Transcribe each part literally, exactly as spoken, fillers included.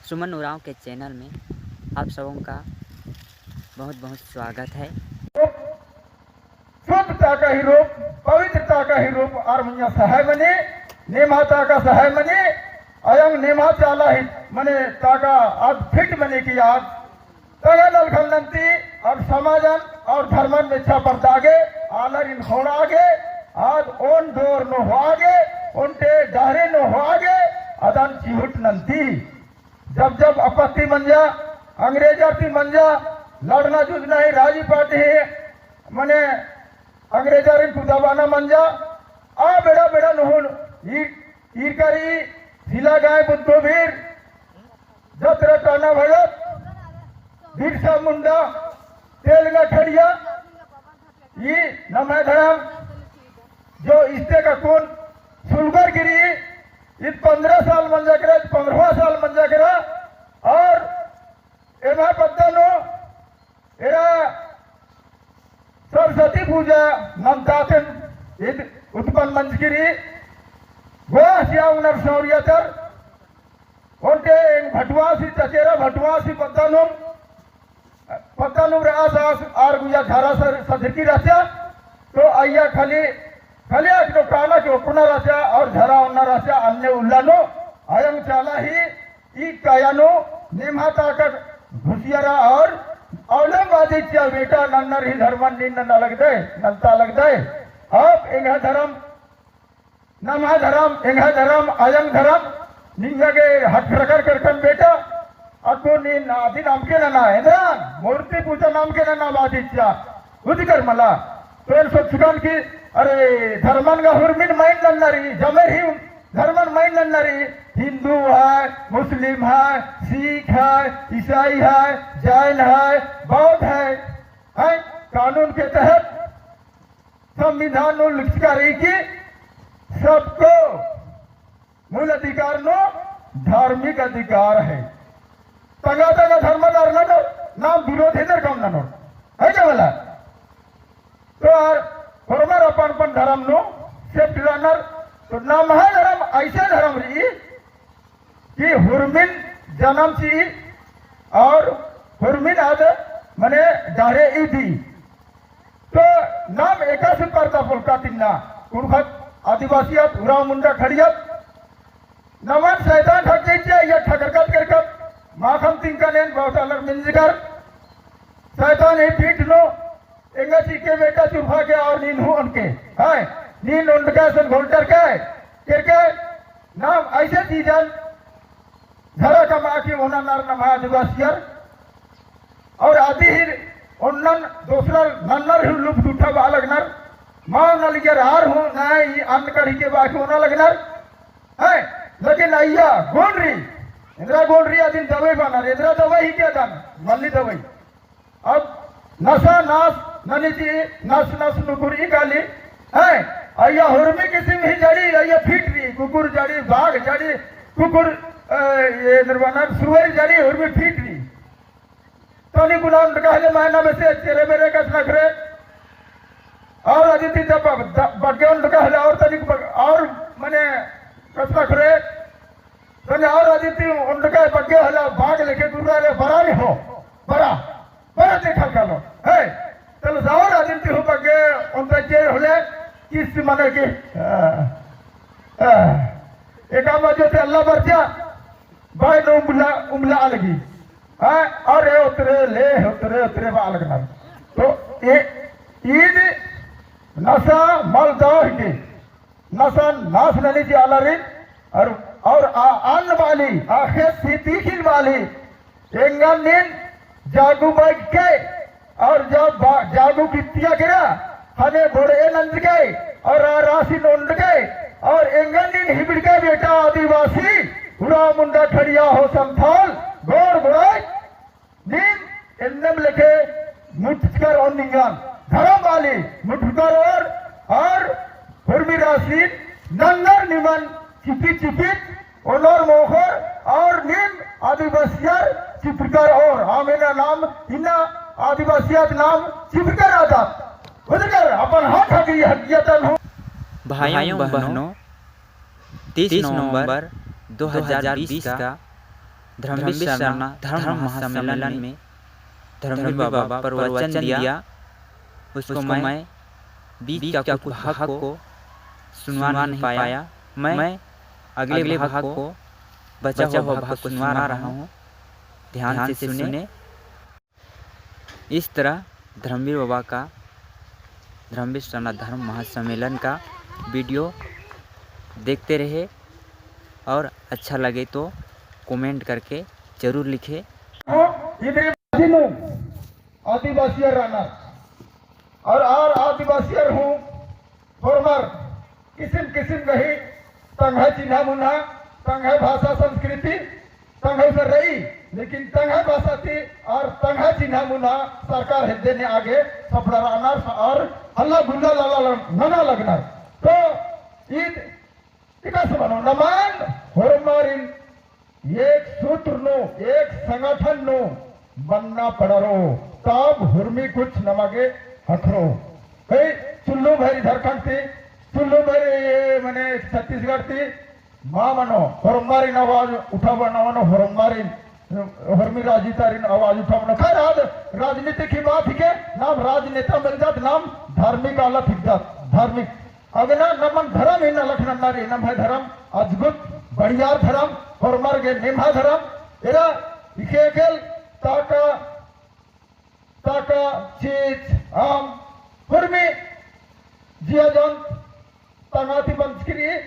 सुमन उराँव के channel में आप सबों का बहुत बहुत स्वागत है। शुद्धता का ही रूप, पवित्रता का ही रूप आर मइय्याँ सहाय मनी, नेम्हा ता का सहाय मनी, अयंग नेम्हा चाला ही मने ता का आद fit मनी की आद तंगआ नलखन नन्ती, आद समाजन और धर्मन मेच्छा परदागे, आलारिन ख़ोंड़ागे, आद ओन डोर नू होआगे, ओन्टे डहरे नू होआगे, अदन चिहुट नन्ती। जब जब आपत्ति मंजा, अंग्रेजर ती मंजा, लड़ना जुझना ही राजी पार्टी ही, मने अंग्रेजरिन कुदाबाना मंजा, आ बेड़ा बेड़ा नू हूँ, ई, ईरकारी, सिलागाय बुद्धवीर, जतरा टाना भगत, बिरसा मुंडा, तेलंगा खड़िया, ई नम्है धरम जो इस्ते का कुन सुलगर गिरी, ईद पन्द्रह साल मंजा केरा, ईद पन्द्रहवाँ साल मंजा केरा, और एम्है पद्दा नू एरा सरस्वती पूजा नन्तातेन ईद उत्पन्न मंजकी रई। गोस या उनर सौरिया तर ओन्टे एंग भटवासी चचेरा भटवासी पद्दा नू पद्दा नू रअस आस आर गुइया झरा सर सदरकी रहचा, तो अइय्या खाली, खाली एक दो काना के ओकुना रहचा और झरा ओन्ना रहचा, अन्ने उल्ला नू अयंग चाला ही ई काया नू नेम्हा ता का घुसियारा और औलंबाजी चिआ बेटा नन्नर ही धर्मन नीन नन्ना लगदय, नन्ता लगदय। अब एंग्है धर्म नम्है धरम, एंग्है धरम, अयंग धरम, निंगा गे हक प्रकार करकन बेटा, अक्कु नीन आदिन अमके नना, एन्दरा, मूर्ति पूजा नमके नना बादी चिआ, उदिकर मला। तो एन सोचकन कि, अरे, धर्मन गा हुरमिन मइन नन्ना रई, जमेर ही धर्मन मइन नन्ना रई, हिंदू है, मुस्लिम है, सिख है, ईसाई है, जैन है, बौद्ध है, हैं? कानून के तहत संविधान नू लिखचका रई कि सबको मूल अधिकार नू धार्मिक अधिकार है। तंगआ तंगआ धर्मन अरना नू नाम विरोध हेद्दर कम ननोर। है का मला? तो आर होरमर अपन अपन धर्म नू सेफ रअनर। तो नम्है धर्म ऐसे धर्म रई कि हुरमिन जनम चिई और हुरमिन आद मने डहरे ईदी। तो नाम एकासे परदा पोल्का तिन्ना, कुँड़ुख़त आदिवासियत, उराँव मुंडा खड़ियत, नमन सैतान ठगई चिआ, या ठगरकत केरकत, माखन तिंकन एन बहुत आलर मिंजकर, सैतान ही पीठ नू, एंगा चिके बेटा चुरफा के और नीन हूँ ओनके, हैं, नीन ओनके सन घोलटर के, केरके, नाम ऐसे चीजन, झरा कमआ की ओना नर नम्है आदिवासियर, और आदि ही ओन्नन दोसरा नन्नर ही लुप्त उठा बआ लगनर, माव नलियर आर हूँ, नाय, ई अन्न कढ़ी के बाकी ओना लगनर, हैं, लेकिन अइय्या गोंडरी, एन्दरा गोंडरी अदिन दवाई बअनर, एन्दरा दवाई ही के दन, मल्ली दवाई। अब नसा नास ननी ची, नस नस नुकुर ई काली, हैं, अइय्या हुरमी किसिम ही जड़ी, अइय्या फिट रई, कुकुर जड़ी, बाघ जड़ी, कुकुर, अ, ये निर्वाणा सुअर जड़ी, हुरमी फिट रई। तनी गुना उंडका हेले महीना में से चेरे मेरे कछनखरे। और अदिति जब ब-, द-, बग्गे उंडका हेले और तनी बग-, और मने कछनखरे। तनी और अदिति उंडका बग्गे हेले बाघ लेखे दूर रे बरा नहीं हो। बरा, बरा देखल कालो। हे, तल और अदिति हो बग्गे उंडका के होले किस मने के, आ, आ, एका मजो ते अल्ला बरचा, बाय नो उमला, उमला अलगी। हाँ, अरे उतरे ले, उतरे, उतरे बा अलग ना। तो ए, ईद नसा मल दौर के, नसा नास ननी जी आलारिन, और, और आ अन्न बाली, आ खेत ही तीखिल बाली, एंगन नीन जागू बैग के, और जब बा-, जागू कित्तिया केरा, हने बोड़े नंजके, और आ रासिन ओंडके, और एंगन नीन हिबड़के बेटा आदिवासी, उराँव मुंडा खड़िया हो संथाल, गोड़ गोड़ाई, नीन एन्नेम लेखे मुटचकर ओन निंगन, धरम बाली, मुटकर और, और हुरमी रासिन, नंगर निमन चिपी चिपी, ओनोर मोखोर और नीम आदिवासियर चिपरकर और, आमेना नाम इन्ना आदिवासियत नाम चिपरकर आदत। उधरकर अपन हक हकी हकियतन हो। भाइयों बहनों, तीस नवंबर दो हज़ार बीस का धर्मेश सरना धर्म महासम्मेलन में धर्मेश बाबा प्रवचन दिया, उसको मैं बीच का कुछ भाग को सुनवा नहीं पाया। मैं अगले भाग को, बचा हुआ भाग को सुनवा रहा हूँ, ध्यान से सुने। इस तरह धर्मवीर बाबा का, धर्मवीर सरना धर्म महासम्मेलन का video देखते रहे और अच्छा लगे तो comment करके जरूर लिखे। इदरी आदिवासियर रअनर और आर आदिवासियर हूँ होरमर किसिम किसिम गही तंग्है चिन्हा मुन्हा, तंग्है भाषा संस्कृति, तंग्है से रई, लेकिन तंग्है भाषा ती और तंग्है चिन्हा मुन्हा सरकार हेद्दे ने आगे सपड़ा रअनर और हल्ला गुल्ला लाला नना लगनर। तो ईद इका से मनो नमन होरमारिन एक सूत्र नू, एक संगठन नू मन्ना पड़रो, तब हुरमी कुछ नमा गे हखरो। कई चुल्लू भरी झारखंड ती, चुल्लू भरी ये मने छत्तीसगढ़ ती, मा मनो, होरमारिन आवाज उठाबअना मनो, होरमारिन, होरमी राजनीतियारिन आवाज उठाबअना। खैर, आद राजनीतिक ही बात हिके, नाम राजनेता मल जात, नाम धार्मिक आलत हिकदत, धार्मिक अगना नमन धरम ही नलख नन्ना रई, नम्है धरम अजगुत बढ़िया धरम, होरमर गे निम्हा धरम। एरा इखेखेल ताका, ताका, चीज, आम, हुरमी जिया जंत तंगआ ती बंचकी रई,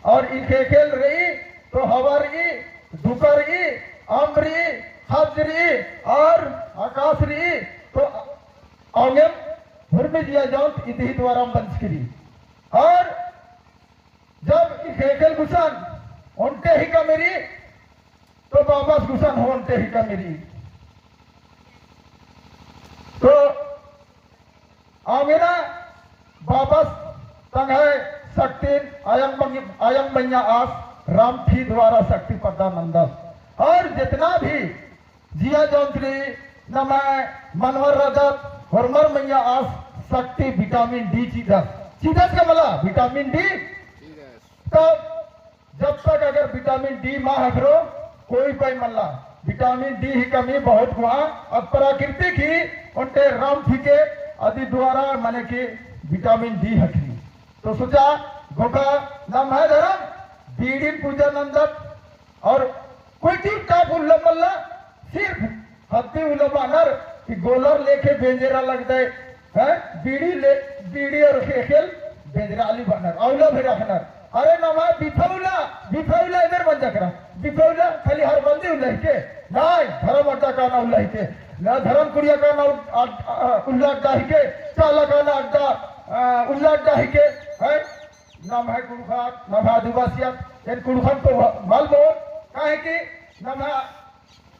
और इखेखेल रई, तो हवा रई, धुका रई, आम रई, हज रई, और आकाश रई, तो औंगेम हुरमी जिया जंत इदही द्वारा बंचकी रई। और जब इखेखेल गुसन ओन्टे ही कमी रई, तो बाबस गुसन हूँ ओन्टे ही कमी रई। तो आवेना बाबस तंग्है शक्तिन अयंग मंग-, अयंग मइय्याँ आस रामफी द्वारा शक्ति प्रदान नन्दस। और जितना भी जिया जंत रई, नम्है मनवर रअदत, होरमर मइय्याँ आस शक्ति vitamin D चिदस। चिदस का मला vitamin D? तब जब तक अगर vitamin D मा हखरो, कोई उपाय मल्ला। Vitamin D ही कमी बहुत हुआ। अब प्राकृतिक ही ओन्टे रामफी के अदि द्वारा मने कि vitamin D हखरी। तो सोचा, घोखा नम्है धरम बीड़िन पूजा नन्दत, और कोई चुपचाप उल्ला मल्ला, सिर्फ हद्दी उल्ला बअनर कि गोलर लेके बेंजरा लगदय, हैं? बीड़ी ले, बीड़ी और खेखेल बेंजरा आली बअनर, अउला भी रखनर। अरे नम्है बिफा उल्ला, बिफा उल्ला एन्देर मंजा केरा, बिफा उल्ला खाली हरबंदी उल्ला हिके, नाय, धरम अड्डा काना उल्ला हिके, ना धरम कुड़िया काना अड-, अड-, अ, उल्ला अड्डा हिके, चाला काना अड्डा, अ, उल्ला अड्डा हिके, हैं? नम्है कुँड़ुख़त, नम्है आदिवासियत, एन कुँड़ुख़न तो मल बओन, काहे कि नम्है,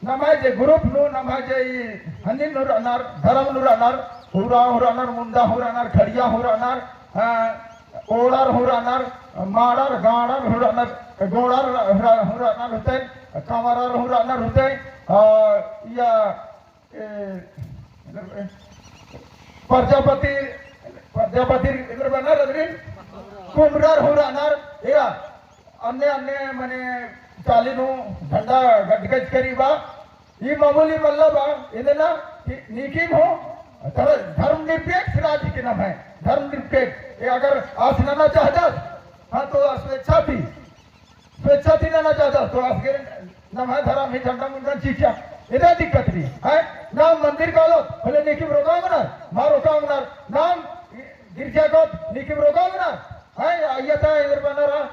नम्है जे group नू, नम्है जे ई हन्नी नू रअनर, धरम नू रअनर, उराँव हूँ रअनर, मुंडा हूँ रअनर, खड़िया हूँ रअनर, अ, ओड़र हूँ रअनर, माड़र, गाड़र हूँ रअनर, गोड़र हूँ रअनर होतेन, कंवरर हूँ रअनर होतेन, अ, या ए, प्रजापति, प्रजापति एन्देर बअनर अदरिन, कुमरर हूँ रअनर, एरा, अन्ने, अन्ने, मने, चाली नू झंडा गड़गच करी बा, ई मामूली मल्ला बा, एन्देर ना, कि नीकिम हूँ, धर-, धर्मनिरपेक्ष राज्य के नाम है, धर्मनिरपेक्ष, ये अगर आस नना चाहदस, हाँ, तो स्वेच्छा ती, स्वेच्छा ती नना चाहदस, तो आस गे नम्है धरम ही झंडा मुंडन चिच्चा। एन्ने दिक्कत रई, हैं? नाम मंदिर कालोत, होले नीकिम रोका ओंगनर, मा रोका ओंगनर, नाम गिरजा कालोत, नीकिम रोका ओंगनर, हैं? अइय्या ता एन्देर बअनर, अ,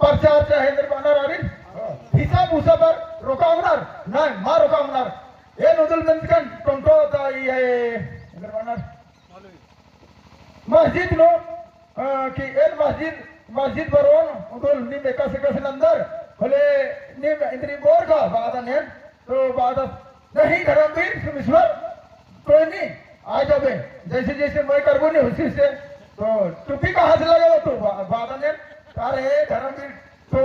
प्रचार चाहे एन्देर बअनर आरिन, हिसाब उसाबर रोका ओंगनर, नाय, मा रोका ओंगनर। एन उन्दुल मेंजकन टोंटो ता ई है, एन्देर बअनर मस्जिद नू, अ, कि एन मस्जिद, मस्जिद बरओन, उन्दुल नीम एकासे एकासे नंदर, होले नीम इन्द्री बोर का बअदन एन, तो बअदस, नहीं धर्मवीर सुमेश्वर, कोई नहीं, आ जाबे, जैसे जैसे मैं करबो नहीं उसी से, तो टोपी कहाँ से लगाओ तो बअ-, बअदन एन, अरे धर्मवीर, तो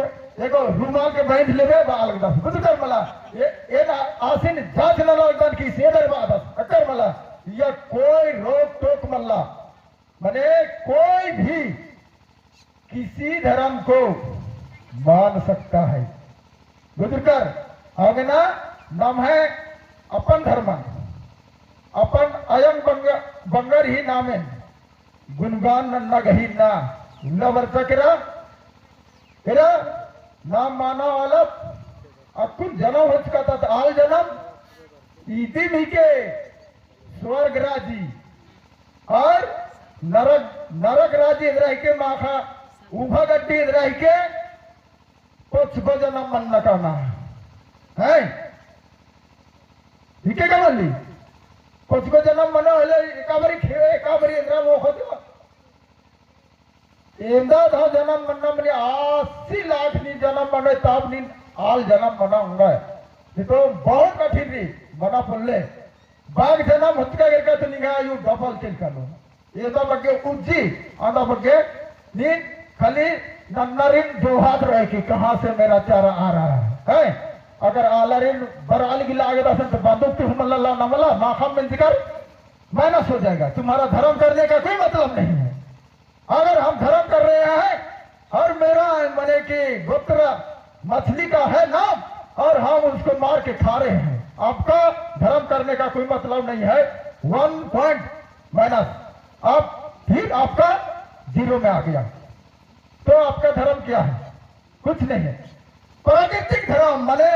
एगो रुमाल के बांध लेबे बआ लगदस। बुझकर मला, ए, एन आसिन जांच नना लगदन कि से दर बअदस, अक्कर मला, या कोई रोक टोक मल्ला। माने कोई भी किसी धर्म को मान सकता है, बुजुर्गर, अगना नम्है अपन धर्मन, अपन अयंग बंग-, बंगर ही नामेन गुणगान नन्ना गही ना उल्ला बरचा केरा, एरा नाम माना वाला अक्कुन जनम होचका ता आल जनम, इदिम हिके स्वर्ग राजी और नरक, नरक राजी एन्दरा हिके माखा, उभा गड्डी एन्दरा हिके, पचगो जनम मन्ना काना। हैं? हिके का मल्ली? पचगो जनम मनो हेले एकाबरी खे-, एकाबरी एन्दरा मोखो जो। एन्दा धा जनम मन्ना मने अस्सी लाख नी जनम मनो तब नी आल जनम मना उंगा। ये तो बहुत कठिन रई, मना पोल्ले। बाग जनम होचका केरका तो निंगा आयु double चल कालो। एदा बग्गे उज्जी, आदा बग्गे नीन खाली नन्नरिन जोहात रहे कि कहाँ से मेरा चारा आ रहा है, हैं? अगर आलारिन बराल गिला आगे दसन तो बंदूक तो हमला ला नमला, माखम में जिकर minus हो जाएगा। तुम्हारा धर्म करने का कोई मतलब नहीं है। अगर हम धर्म कर रहे हैं और मेरा, माने कि गोत्र मछली का है नाम और हम उसको मार के खा रहे हैं, आपका धर्म करने का कोई मतलब नहीं है। One point minus, आप फिर आपका zero में आ गया। तो आपका धर्म क्या है? कुछ नहीं है। प्राकृतिक धर्म, माने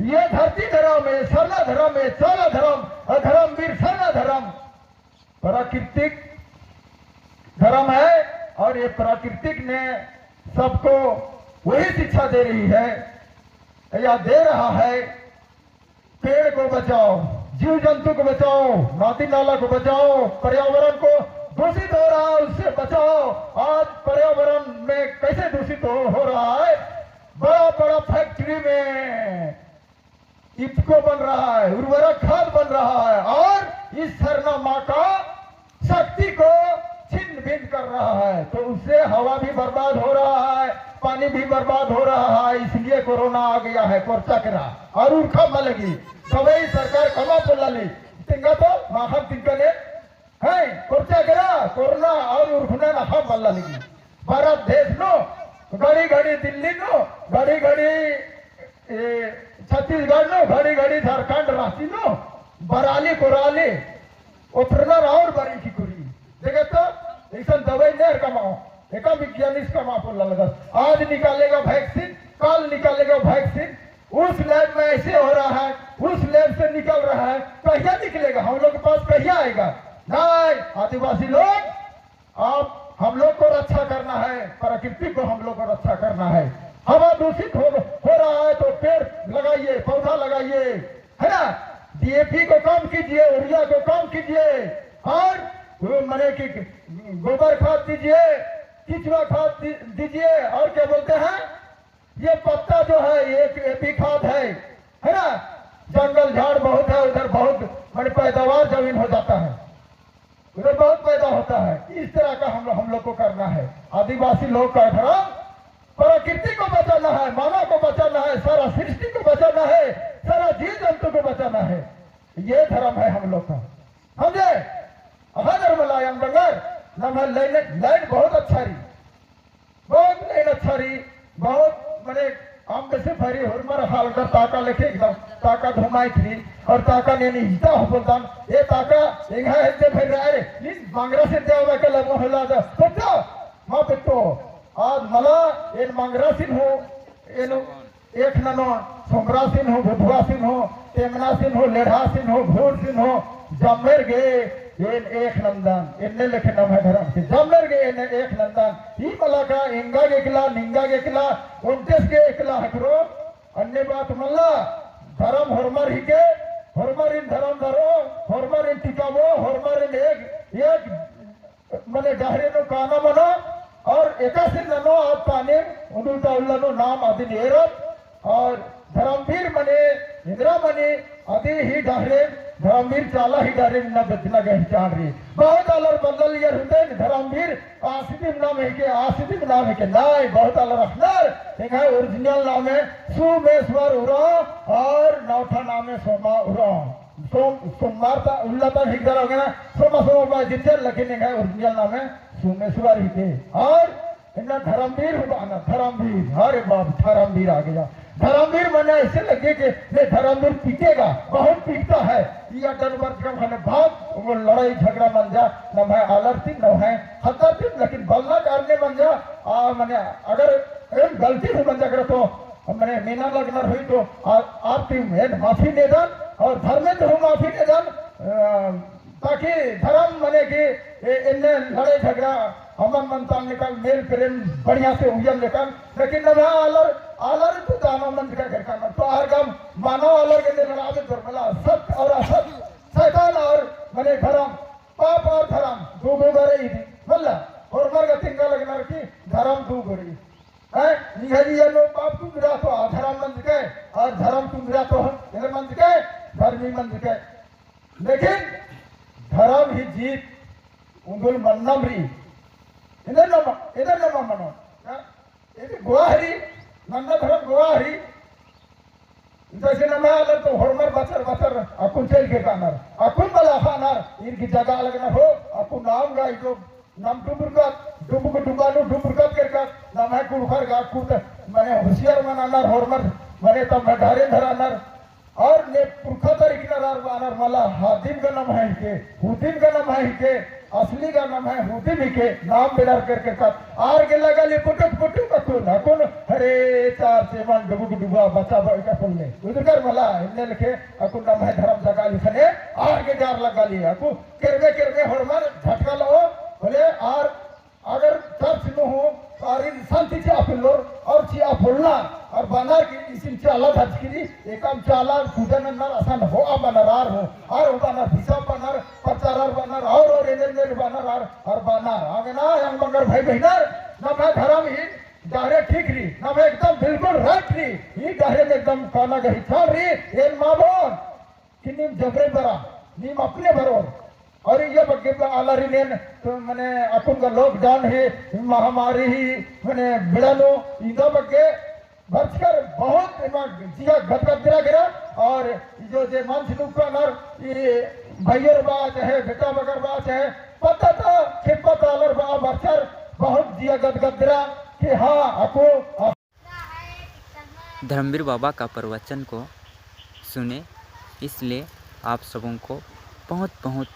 ये धरती धर्म है, सरना धर्म है, चाला धर्म, और धर्मवीर सरना धर्म प्राकृतिक धर्म है और ये प्राकृतिक ने सबको वही शिक्षा दे रही है या दे रहा है। पेड़ को बचाओ, जीव जंतु को बचाओ, नदी नाला को बचाओ, पर्यावरण को दूषित हो रहा है उससे बचाओ। आज पर्यावरण में कैसे दूषित हो, हो रहा है, बड़ा बड़ा फैक्ट्री में इफ्को बन रहा है, उर्वरक खाद बन रहा है और इस सरना माँ का शक्ति को छिन्न भिन्न कर रहा है, तो उससे हवा भी बर्बाद हो रहा है, पानी भी बर्बाद हो रहा है, इसलिए कोरोना आ गया है। कोरचा केरा और उरखा मल लगी, दवाई सरकार कमा पोल्ला ली, तिंगा तो माखम तिंका ने है, कोरचा केरा, कोरोना और उरखना नखा मल्ला लगी। भारत देश नू, घड़ी घड़ी दिल्ली नू, घड़ी घड़ी, ए, छत्तीसगढ़ नू, घड़ी घड़ी झारखंड रांची नू, बराली कोराली, ओथरना और बरी की कुरी। देखे तो, ऐसन दवाई नहीं कमाओ, एका विज्ञानिक कमा पोल्ला लगस। आज निकालेगा vaccine, कल निकालेगा vaccine, उस lab में ऐसे हो रहा है, उस lab से निकल रहा है, कहिया निकलेगा? हम लोग के पास कहिया आएगा? नहीं, आदिवासी लोग, आप, हम लोग को रक्षा करना है, प्रकृति को हम लोग को रक्षा करना है। हवा दूषित हो, हो रहा है तो पेड़ लगाइए, पौधा लगाइए, है ना? डीएपी को कम कीजिए, यूरिया को कम कीजिए, और वो मने कि गोबर खाद दीजिए, केचुआ खाद दी-, दीजिए, और क्या बोलते हैं, ये पत्ता जो है, ये एपी खाद है, है ना? जंगल झाड़ बहुत है, उधर बहुत, माने, पैदावार जमीन हो जाता है, उधर बहुत पैदा होता है। इस तरह का हम, हम लोग को करना है। आदिवासी लोग का धर्म प्रकृति को बचाना है, मानव को बचाना है, सारा सृष्टि को बचाना है, सारा जीव जंतु को बचाना है। ये धर्म है हम लोग का। समझे? अहा धर्म लायन बंगर, नम्है line, line बहुत अच्छा रई। बहुत line अच्छा रई, बहुत मने अम्बेसे भरी होरमर हालकर ताका लेखे एकदम ताका धुमाइत रई और ताका नेन इजता हो बोलतान, ए ताका एंग्है हेद्दे भरी रई, नीन मंगरासिन देवा के लगो होला दा, बेट्टो, हाँ बेट्टो, आज मला एन मंगरासिन हूँ, एन एक ननो, सोमरासिन हूँ, बुधवासिन हूँ, तेमनासिन हूँ, लेड़हासिन हूँ, भूरसिन हूँ, जम्मेर गे एन एक नन्दन, एन्ने लेखे नम्है धरम के, जम्मेर गे एन एक नन्दन, ई मला का एंगा गे एकला, निंगा गे एकला, ओन्टेस गे एकला हकरो, अन्ने बात मल्ला, धरम होरमर हिके, होरमरिन धरम धरो, होरमरिन टिकाबो, होरमरिन एक, एक मने डहरे नू काना मनो, और एकासे ननो आद पानी उन्दुल ता उल्ला नू नाम अदिन एरत, और धर्मवीर मने इंदिरा मनी अदी ही डहरे, धर्मवीर चाला ही डहरे इन्ना बेद्दना गही चाड़ रई। बहुत आलर बदल यर हुते धर्मवीर आसिदिम नाम हेके, आसिदिम नाम हेके नाय, बहुत आलर अख़नर, एंग्है original नामे सोमेश्वर उराँव और नौठा नामे सोमा उराँव। सोम, सोमवार ता, उल्ला ता हिकदर हो गया, सोमा, सोमा बा जिज्जर, लेकिन एंग्है original नामे सोमेश्वर हिके। और इन्ना धर्मवीर हूँ बअना, धर्मवीर, अरे बाप, धर्मवीर आ गया। धर्मवीर मने ऐसे लगे कि ये धर्मवीर पीटेगा, बहुत पीटता है। ई अड्डा नू बरचकम हने बहुत वो लड़ाई झगड़ा मंजा, नम्है आलर ती, नम्है ख़द्दर ती, लेकिन बलना कारने मंजा, आ, मने अगर एन गलती हूँ मंजा करे तो, मने मेना लगनर हुई तो, आ, आप ती एन माफी नेदन और धर्मेंद्र हूँ माफी नेदन, अ, ताकि धर्म मने कि ए-, एन्ने लड़ाई झगड़ा अमन मनतान लेकन, मेल प्रेम बढ़िया से उइयन लेकन, लेकिन नम्है आलर, आलर तो दानव मंजका केरकन, तो आर गम मानव आलर गे लड़ाबे जोर मला, सत्य और असत्य, शैतान और मने धर्म, पाप और धर्म, दू गो गे रई इदी, मल्ला, होरमर गा तिंगा लगनर कि धर्म दू गो रई। हैं? निंग्है जिया नू पाप तुंदरा तो अधर्म मंजकय, और धर्म तुंदरा तो एन्ने मंजकय, धर्मी मंजकय। लेकिन धर्म ही जीत उन्दुल मन्नम रई। इधर नमा, इधर नमा मनो। हाँ? इधर गोवा हरी, नन्ना धर्म गोवा हरी। इधर से नमा आलर तो होरमर बचर बचर अक्कुन चल के कानर। अक्कुन मला खानर, इनकी जगह लगनर हो, अक्कुन नाम गा इजो नम डुबुरकत, डुबुक डुबा नू डुबुरकत केरकत, नम्है कुँड़ुख़र गा कुत, मने होशियार मनानर होरमर, मने तम्है घरे धरानर, और ने पुरखा तरा इकनर आर बानर मला, हादिम गा नम्है हिके, हुदिम गा नम्है हिके, असली गा नम्है हुदिम हिके, नाम बेड़ार केरकत, आर गे लगा ले पुटुक पुटुक अक्कुन, अक्कुन, हरे चार चेमन डुबुक डुबा बचा बा इका पुल्ले। उदकर मला, इन्ने लेखे, अक्कुन नम्है धर्म जगा लिखने, आर गे जार लगा ले, अक्कु, केरबे केरबे होरमर झटका लओ, होले आर अगर चर्च नू हूँ, तो आरिन शांति चिआ पोल्लोर, और चिआ पोल्लनर, और बअनर कि इसिन चाला धरचकी रई, एकअम चाला पूजा नन्नर असन होआ बअनर आर हूँ, आर हूँ बअनर, हिसाब बअनर, प्रचारर बअनर, और, और एन्देर एन्देर बअनर आर, और बअनर। आगे ना, यंग बंगर भाई बहिनर, नम्है धर्म ही direct ठीक रई, नम्है एकदम बिल्कुल right रई, ई direct एकदम काना गही चाल रई, एन मा बओन। कि नीम जबरे बरा, नीम अपने बरोर। और इय्या बग्गे बा आलारिन एन, तो मने अक्कुन गा lockdown ही, महामारी ही, मने बेड़ा नू, इदा बग्गे बरचकर बहुत एमा जिया गदगदरा केरा, और जो जे मंच नू कानर, ई भाईयर बा चाहे बेटा बगर बा चाहे पत्ता ता खेपा ता आलर बा बरचकर बहुत जिया गदगदरा कि हाँ, अक्कु धर्मवीर बाबा का प्रवचन को सुने, इसलिए आप सबों को बहुत बहुत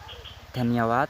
धन्यवाद।